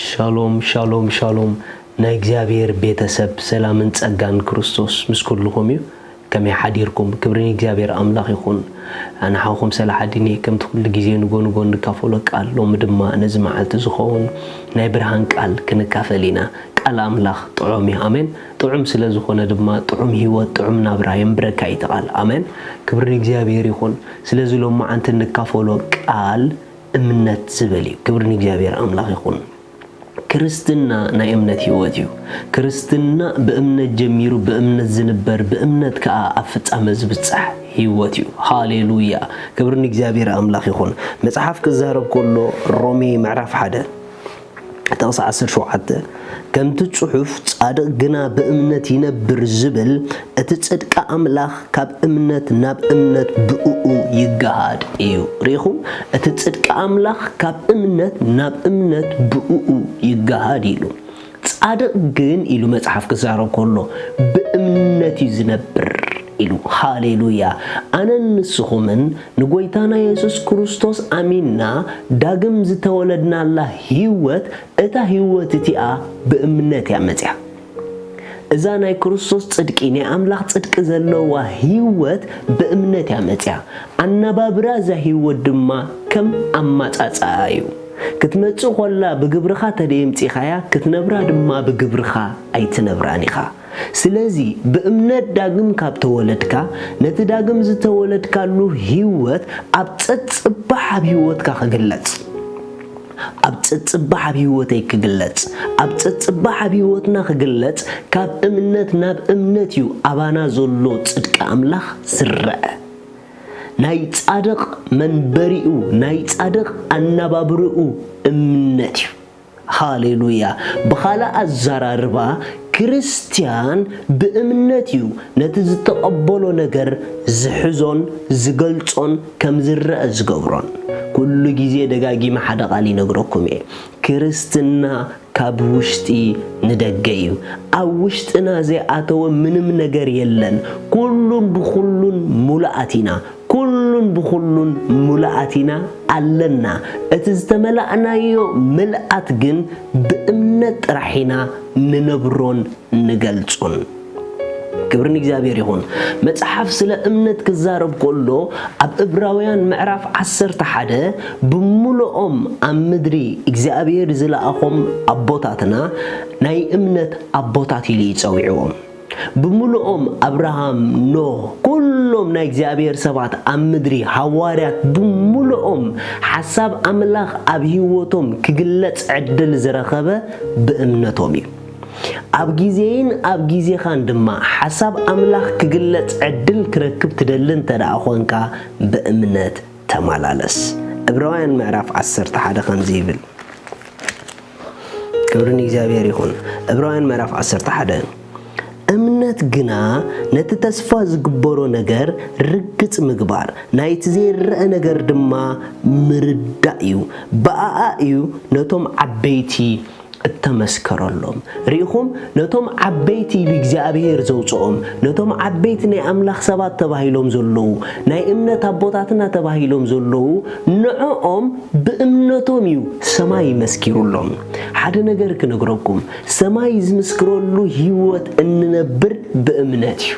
ሻሎም ሻሎም ሻሎም፣ ናይ እግዚኣብሔር ቤተሰብ፣ ሰላምን ጸጋን ክርስቶስ ምስ ኩልኹም እዩ። ከመይ ሓዲርኩም? ክብሪ ንእግዚኣብሔር ኣምላኽ ይኹን። ኣንሓኹም ሰላሓዲን እየ። ከምቲ ኩሉ ግዜ ንጎ ንጎ እንካፈሎ ቃል፣ ሎሚ ድማ ነዚ መዓልቲ ዝኸውን ናይ ብርሃን ቃል ክንካፈል ኢና። ቃል ኣምላኽ ጥዑም እዩ። ኣሜን። ጥዑም ስለ ዝኾነ ድማ ጥዑም ህይወት፣ ጥዑም ናብራ የንብረካ እዩ እቲ ቃል። ኣሜን። ክብሪ ንእግዚኣብሔር ይኹን። ስለዚ ሎማዓንቲ እንካፈሎ ቃል እምነት ዝብል እዩ። ክብሪ ንእግዚኣብሔር ኣምላኽ ይኹን። ክርስትና ናይ እምነት ህይወት እዩ። ክርስትና ብእምነት ጀሚሩ፣ ብእምነት ዝንበር፣ ብእምነት ከኣ ኣብ ፍጻመ ዝብጻሕ ህይወት እዩ። ሃሌሉያ! ክብሪ ንእግዚኣብሔር ኣምላኽ ይኹን። መጽሓፍ ክዛረብ ከሎ፣ ሮሜ ምዕራፍ ሓደ ጥቕሲ ዓሰርተ ሸውዓተ፣ ከምቲ ጽሑፍ፣ "ጻድቕ ግና ብእምነት ይነብር" ዝብል፣ እቲ ጽድቂ ኣምላኽ ካብ እምነት ናብ እምነት ብእኡ ይገሃድ እዩ። ርኢኹም? እቲ ጽድቂ ኣምላኽ ካብ እምነት ናብ እምነት ብእኡ ይገሃድ ኢሉ። "ጻድቕ ግን" ኢሉ መጽሓፍ ክዛረብ ከሎ፣ "ብእምነት እዩ ዝነብር" ኢሉ። ሃሌሉያ! ኣነን ንስኹምን ንጎይታና የሱስ ክርስቶስ ኣሚንና ዳግም ዝተወለድናላ ህይወት፣ እታ ህይወት እቲኣ ብእምነት እያ መጽያ። እዛ ናይ ክርስቶስ ጽድቂ፣ ናይ ኣምላኽ ጽድቂ ዘለዋ ህይወት ብእምነት እያ መጽያ። ኣነባብራ እዛ ህይወት ድማ ከም ኣማጻጽኣ እዩ። ክትመጽእ ኮላ ብግብርኻ ተደየምጺኻያ፣ ክትነብራ ድማ ብግብርኻ ኣይትነብራን ኢኻ። ስለዚ ብእምነት ዳግም ካብ ተወለድካ፣ ነቲ ዳግም ዝተወለድካሉ ህይወት ኣብ ጸጽባሕ ኣብ ህይወትካ ክግለጽ። ኣብ ጸጽባሕ ኣብ ህይወተይ ክግለጽ፣ ኣብ ጸጽባሕ ኣብ ህይወትና ክግለጽ፣ ካብ እምነት ናብ እምነት እዩ ኣባና ዘሎ ጽድቂ ኣምላኽ ዝረአ። ናይ ጻድቕ መንበሪኡ፣ ናይ ጻድቕ ኣነባብርኡ እምነት እዩ። ሃሌሉያ! ብኻልእ ኣዘራርባ፣ ክርስትያን ብእምነት እዩ ነቲ ዝተቐበሎ ነገር ዝሕዞን ዝገልጾን ከም ዝረአ ዝገብሮን። ኩሉ ግዜ ደጋጊመ ሓደ ቃል ይነግረኩም እየ። ክርስትና ካብ ውሽጢ ንደገ እዩ። ኣብ ውሽጥና ዘይኣተወ ምንም ነገር የለን። ኩሉን ብኹሉን ሙሉኣት ኢና። ኩሉን ብኹሉን ሙሉኣት ኢና ኣለና። እቲ ዝተመላእናዮ ምልኣት ግን ብእምነት ጥራሕ ኢና ንነብሮን ንገልጾን። ክብሪ ንእግዚኣብሔር ይኹን። መጽሓፍ ስለ እምነት ክዛረብ ከሎ፣ ኣብ ዕብራውያን ምዕራፍ ዓሰርተ ሓደ፣ "ብምሉኦም ኣብ ምድሪ እግዚኣብሔር ዝለኣኾም ኣቦታትና ናይ እምነት ኣቦታት" ኢሉ እዩ ጸዊዕዎም። ብምሉኦም፣ ኣብርሃም፣ ኖህ፣ ኩሎም ናይ እግዚኣብሔር ሰባት ኣብ ምድሪ፣ ሃዋርያት ብምሉኦም፣ ሓሳብ ኣምላኽ ኣብ ህይወቶም ክግለጽ ዕድል ዝረኸበ ብእምነቶም እዩ። ኣብ ግዜይን ኣብ ግዜኻን ድማ ሓሳብ ኣምላኽ ክግለጽ ዕድል ክረክብ ትደሊ እንተ ደኣ ኾንካ፣ ብእምነት ተመላለስ። ዕብራውያን ምዕራፍ ዓሰርተ ሓደ ከምዚ ይብል። ክብሪ ንእግዚኣብሔር ይኹን። ዕብራውያን ምዕራፍ ዓሰርተ ሓደ፣ "እምነት ግና ነቲ ተስፋ ዝግበሮ ነገር ርግጽ ምግባር፣ ናይቲ ዘይረኣ ነገር ድማ ምርዳእ እዩ። ብኣኣ እዩ ነቶም ዓበይቲ እተመስከረሎም።" ርኢኹም? ነቶም ዓበይቲ ኢሉ እግዚኣብሔር ዘውፅኦም፣ ነቶም ዓበይቲ ናይ ኣምላኽ ሰባት ተባሂሎም ዘለዉ፣ ናይ እምነት ኣቦታትና ተባሂሎም ዘለዉ፣ ንዕኦም ብእምነቶም እዩ ሰማይ መስኪሩሎም። ሓደ ነገር ክነግረኩም፣ ሰማይ ዝምስክረሉ ህይወት እንነብር ብእምነት እዩ።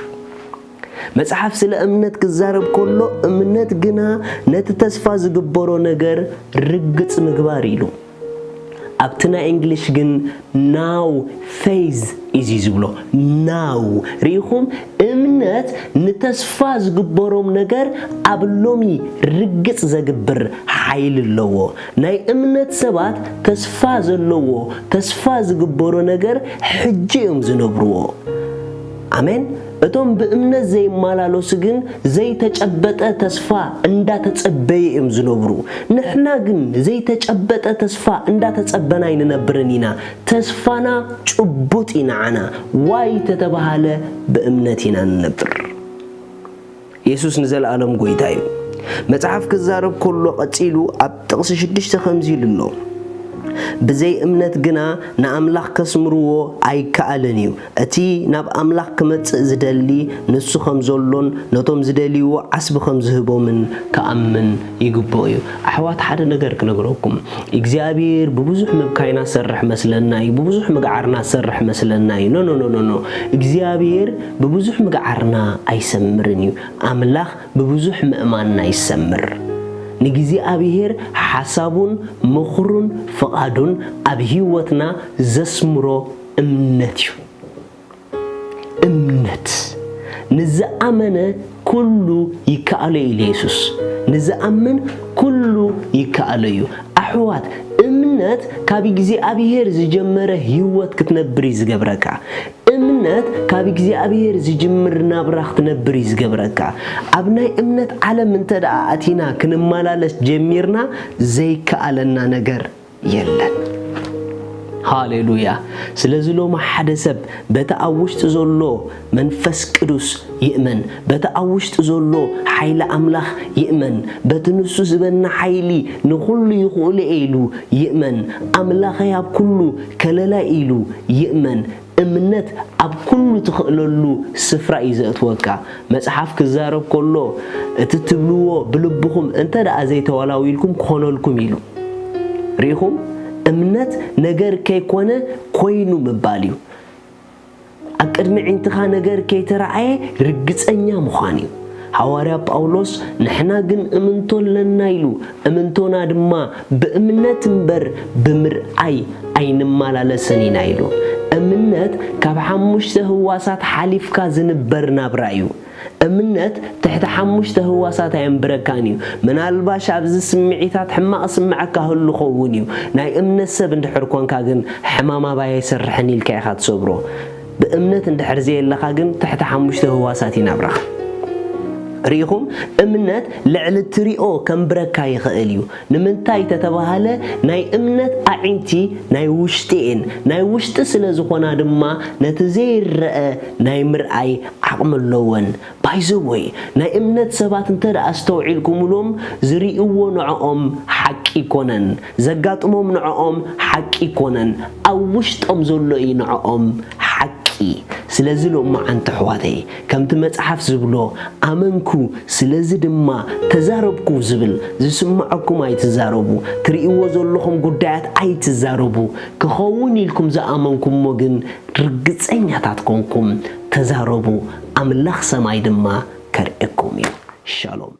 መጽሓፍ ስለ እምነት ክዛረብ ከሎ፣ "እምነት ግና ነቲ ተስፋ ዝግበሮ ነገር ርግጽ ምግባር" ኢሉ። ኣብቲ ናይ እንግሊሽ ግን፣ "Now faith is" እዩ ዝብሎ። ናው። ርኢኹም? እምነት ንተስፋ ዝግበሮም ነገር ኣብ ሎሚ ርግጽ ዘግብር ሓይሊ ኣለዎ። ናይ እምነት ሰባት ተስፋ ዘለዎ፣ ተስፋ ዝግበሮ ነገር ሕጂ እዮም ዝነብርዎ። ኣሜን። እቶም ብእምነት ዘይመላለሱ ግን ዘይተጨበጠ ተስፋ እንዳተጸበዩ እዮም ዝነብሩ። ንሕና ግን ዘይተጨበጠ ተስፋ እንዳተጸበና ኣይንነብርን ኢና። ተስፋና ጭቡጥ እዩ ንዓና። ዋይ ተተባሃለ ብእምነት ኢና ንነብር። የሱስ ንዘለኣለም ጐይታ እዩ። መጽሓፍ ክዛረብ ከሎ ቀጺሉ ኣብ ጥቕሲ ሽዱሽተ ከምዚ ኢሉ ኣሎ፣ ብዘይ እምነት ግና ንኣምላኽ ከስምርዎ ኣይከኣልን እዩ። እቲ ናብ ኣምላኽ ክመጽእ ዝደሊ ንሱ ከም ዘሎን ነቶም ዝደልይዎ ዓስቢ ከም ዝህቦምን ክኣምን ይግብኦ እዩ። ኣሕዋት፣ ሓደ ነገር ክነግረኩም። እግዚኣብሔር ብብዙሕ ምብካይና ዝሰርሕ መስለና እዩ፣ ብብዙሕ ምግዓርና ዝሰርሕ መስለና እዩ። ኖ፣ ኖ፣ ኖ፣ ኖ፣ ኖ። እግዚኣብሔር ብብዙሕ ምግዓርና ኣይሰምርን እዩ። ኣምላኽ ብብዙሕ ምእማንና ይሰምር። ንእግዚኣብሔር ሓሳቡን ምኽሩን ፍቓዱን ኣብ ህይወትና ዘስምሮ እምነት እዩ። እምነት። ንዝኣመነ ኩሉ ይከኣሎ ኢሉ የሱስ። ንዝኣምን ኩሉ ይከኣሎ እዩ። ኣሕዋት፣ እምነት ካብ እግዚኣብሔር ዝጀመረ ህይወት ክትነብር እዩ ዝገብረካ። እምነት ካብ እግዚኣብሔር ዝጅምር ናብራ ክትነብር እዩ ዝገብረካ። ኣብ ናይ እምነት ዓለም እንተ ደኣ ኣቲና ክንመላለስ ጀሚርና ዘይከኣለና ነገር የለን። ሃሌሉያ። ስለዚ ሎሚ ሓደ ሰብ በቲ ኣብ ውሽጢ ዘሎ መንፈስ ቅዱስ ይእመን፣ በቲ ኣብ ውሽጢ ዘሎ ሓይሊ ኣምላኽ ይእመን፣ በቲ ንሱ ዝበና ሓይሊ ንኹሉ ይኽእሉ እየ ኢሉ ይእመን፣ ኣምላኸይ ኣብ ኩሉ ከለላይ ኢሉ ይእመን። እምነት ኣብ ኩሉ ትኽእለሉ ስፍራ እዩ ዘእትወካ። መጽሓፍ ክዛረብ ከሎ፣ እቲ ትብልዎ ብልብኹም እንተ ደኣ ዘይተዋላዊልኩም ክኾነልኩም ኢሉ። ርኢኹም? እምነት ነገር ከይኮነ ኮይኑ ምባል እዩ። ኣብ ቅድሚ ዒንትኻ ነገር ከይተረኣየ ርግጸኛ ምዃን እዩ። ሃዋርያ ጳውሎስ፣ "ንሕና ግን እምንቶ ኣለና" ኢሉ፣ "እምንቶና ድማ ብእምነት እምበር ብምርኣይ ኣይንመላለስን ኢና" ኢሉ። እምነት ካብ ሓሙሽተ ህዋሳት ሓሊፍካ ዝንበር ናብራ እዩ። እምነት ትሕቲ ሓሙሽተ ህዋሳት ኣየንብረካን እዩ። ምናልባሽ ኣብዚ ስምዒታት ሕማቕ ስምዓካ ህሉ ኸውን እዩ። ናይ እምነት ሰብ እንድሕር ኮንካ ግን ሕማም ኣባይ ኣይሰርሕን ኢልካ ኢኻ ትሰብሮ። ብእምነት እንድሕር ዘየለኻ ግን ትሕቲ ሓሙሽተ ህዋሳት እዩ ናብራኻ። ርኢኹም? እምነት ልዕሊ ትሪኦ ከንብረካ ይኽእል እዩ። ንምንታይ ተተባሃለ፣ ናይ እምነት ኣዒንቲ ናይ ውሽጢ እየን። ናይ ውሽጢ ስለ ዝኾና ድማ ነቲ ዘይረአ ናይ ምርኣይ ዓቕሚ ኣለወን። ባይዘወይ፣ ናይ እምነት ሰባት እንተ ደኣ ኣስተውዒልኩምሎም፣ ዝርእይዎ ንዕኦም ሓቂ ይኮነን፣ ዘጋጥሞም ንዕኦም ሓቂ ይኮነን፣ ኣብ ውሽጦም ዘሎ እዩ ንዕኦም ሓቂ። ስለዚ ሎማዓንቲ ኣሕዋተይ፣ ከምቲ መጽሓፍ ዝብሎ፣ "ኣመንኩ፣ ስለዚ ድማ ተዛረብኩ" ዝብል፣ ዝስምዐኩም ኣይትዛረቡ፣ ትርእይዎ ዘለኹም ጉዳያት ኣይትዛረቡ። ክኸውን ኢልኩም ዝኣመንኩሞ ግን ርግጸኛታት ኮንኩም ተዛረቡ፣ ኣምላኽ ሰማይ ድማ ከርእየኩም እዩ። ሻሎም።